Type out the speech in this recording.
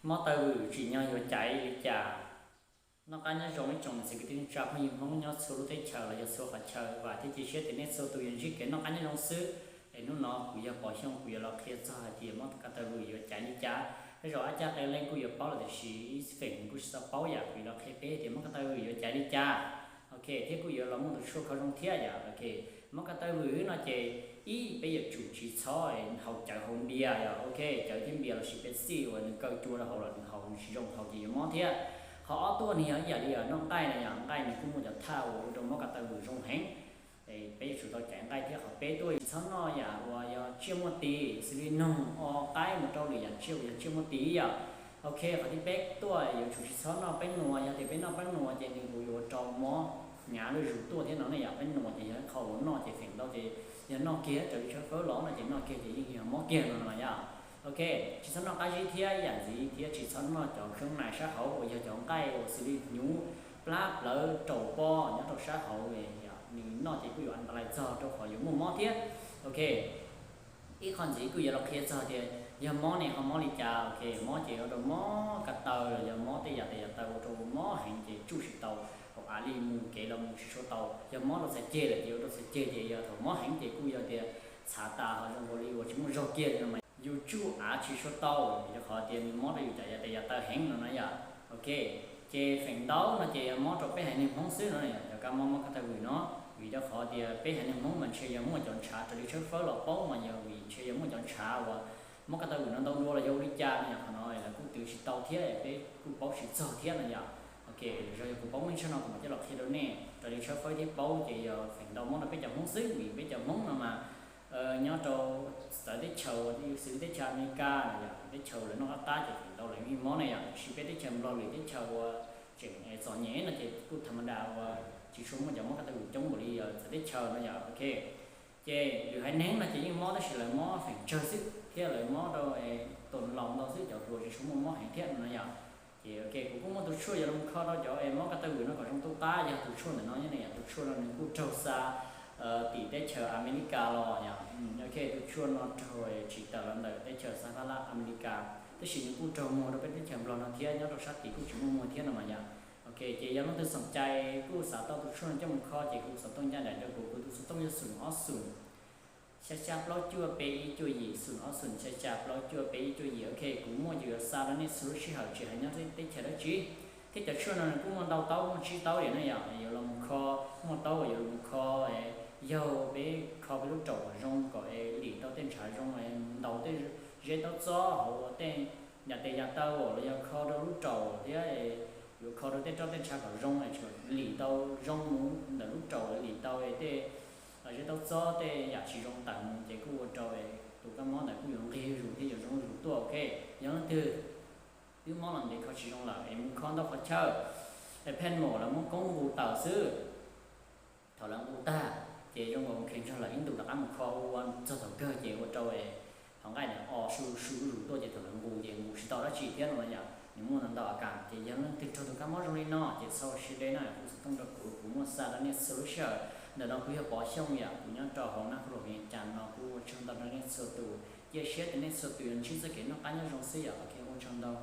Mob taw vwm tsim nyog yuav caiv li cas? Noj qab nyob zoo ib tsoom niam txiv kwv tij neej tsa phooj ywg Hmoob nyob txhua lub teb chaws los yog txhua qhov chaw, vam thiab cia siab tias nej txhua tus yuav ntsib kev noj qab nyob zoo xwb. Es hnub no kuv yog Pov Xyooj, kuv yuav los qhia txog hais tias mob ka taw vwm yuav caiv li cas. Tej zaum ab caj qee leej kuj yuav paub lawm tiam sis ib feem kuj tsis tau paub yam, kuv yuav los qhia peb tias mob ka taw vwm yuav caiv li cas. Ok, thiab kuj yuav los muaj tus tshuaj kho zoo thiab yom. Ok, mob ka taw vwm no ces ib, peb yuav tsum tsis txhob haus cawv haus npias yom. Ok, cawv thiab npias lossis Pepsi uas nws kaw cua rau hauv los nws haus nws tsis zoo, haus ces yuav mob thiab. Qhov ob tuaj nws yog ib yam li noj nqaij na yom, nqaij nws kuj muaj cov thaj uas ua rau mob ka taw vwm zoo heev. Peb yuav tsum tau caiv nqaij thiab. Qhov peb tuaj tsis txhob noj yam uas yog tsiaj muaj tis xws li noog, o, qaib mus rau lwm yam tsiaj uas yog tsiaj muaj tis yom. Ok, qhov thib peb tuaj yuav tsum tsis txhob noj peeb nuas, yog tias peb noj peeb nuas ces nws kuj yuav ua rau mob hnyav lwj zus tuaj thiab no ne yom. Peeb nuas ces yog ib qho uas noj ces feem ntau ces yog noj kiag raws li tshawb fawb los no ces noj kiag ces yeej yog mob kiag no no yom. Ok, tsis txhob noj qab zib thiab, yam ntxiv thiab tsis txhob noj cov kheeb nais sab hauv uas yog cov nqaij uas xws li hnyuv, plab, plawv, raus, poj nyob rau sab hauv, nws noj ces kuj yuav antalais txog rau qhov yuav muaj mob thiab. Ok, ib qho ntxiv kuj yuav los qhia txog tias yog mob ne ho mob li cas. Ok, mob ces ua rau mob ka taw los yog mob tej yam tes yam taw ua rau mob heev ces tsuj tsis tau, hauv av li mus kev los mus tsis tshua tau. Yog mob rau txhais ceg lawm ces ua rau txhais ceg ces yog thaum mob heev ces kuj yog tias txhav tas ho zoo nkaus li uas tsis muaj zog kiag no mas yus tsuj av tsis tshua tau, vim rau qhov tias nws mob rau yus cov yam tes yam taw heev no na yom. Ok, ces feem ntau no ces yog mob rau peb haiv neeg Hmoob xwb no yom, cov kab mob mob ka taw vwm no. Vim rau qhov tias peb haiv neeg Hmoob mas ntshe yog muaj cov ntshav raws li tshawb fawb los paub mas yog vim ntshe yog muaj cov ntshav uas mob ka taw vwm no ntau dua los yog ua li cas no yom. Qhov no lawv kuj twv tsis tau thiab peb kuj paub tsis txog thiab no yom. Ok, lwm zaug yog kuv paub meej tshaj no kuv mam coj los qhia rau nej. Raws li tshawb fawb thiab paub ces yog feem ntau mob rau peb cov Hmoob xwb, vim peb cov Hmoob no mas nyob rau txawv teb chaws xws li teb chaws Amelikas no yom, teb chaws lawv noj qab qab ces feem ntau lawv yeej mob na yom. Tab sis peb teb chaws Nplog lwm teb chaws uas tseem txom nyem no ces kuj tha ma da uas tsis tshua muaj cov mob ka taw vwm coob npaum li txawv teb chaws no yom. Ok, ces lwm haiv neeg no ces yeej mob tab sis lawv mob feem tsawg xwb thiab lawv mob rau tus laus ntau xwb, cov hluas tsis tshua muaj mob heev thiab no yom. Ces ok, kuv kuj muaj tus tshuaj yuav los kho rau cov mob ka taw vwm no kom zoo tub qab. Yog tus tshuaj ntawm no nyob ne yom, tus tshuaj no nws kuj raug xa tim teb chaws Amelikas los yom. Ok, tus tshuaj no raug tsim tawm los ntawm teb chaws Sahalas Amelikas, tab sis nws kuj raug muag rau peb teb chaws Nplog no thiab, nyob rau sab tid kuj tsis muaj muag thiab no mas yom. Ok, ces yog leej twg xoom cai kuj xav tau tus tshuaj no coj mus kho ces hu xov tooj ncaj nraim rau kuv, kuv tus xov tooj yog xoom ob xoom xya xya plaub cuaj peb ib cuaj yim, xoom ob xoom xya xya plaub cuaj peb ib cuaj yim. Ok, kuv muaj ces yuav xa rau nej txhua lub sij hawm tsis hais nyob teb chaws dab tsi. Thiab cov tshuaj no nws kuj muaj ntau taub muaj tsib taub diam no yom, yuav los mus kho, muaj taub uas yuav los mus kho, yaug peb kho peb lub raum kom zoo kom lim tau tej ntshav zoo, ntaus tej zeb taub txob hauv tej yam tes yam taw los yog kho rau lub raum thiab yuav kho rau tej roj tej ntsha kom zoo, lim tau zoo mus ntawm lub raum, lim tau tej zeb taub txob tej yam tsis zoo tawm mus ces kuj ua rau tus kab mob ntawd kuj yuav nqig zuj zus thiab yuav zoo zuj zus tuaj. Ok, yog leej twg twb mob los ntev kho tsis zoo lawm es mus kho ntau qhov chaw, es pheej mus lawv muab koob nqus tawm xwb. Thaum lawv nqus tag ces zoo nkaus kheev nrog lawv ib ntus rov qab mus kho ua txog thaum kawg ces ua rau qhov nqaij ntawd o su su zuj zus tuaj ces thaum lawv nqus ces nqus tsis tau dab tsi thiab no yom. Nws muaj ntau ntau a kas ces yog leej twg raug tus kab mob zoo li no ces txhob ua siab deb na, hu xov tooj rau kuv, kuv muaj xa rau nej txhua lub sij hawm. Ntawm no kuv yog Pov Xyooj yom, kuv nyob rau hauv Naj Khoj Luam Vias Cas no, kuv ua tsaug ntau rau nej txhua tus, cia siab tias nej txhua tus yuav ntsib txoj kev noj qab nyob zoo xwb yom. Ok, ua tsaug ntau.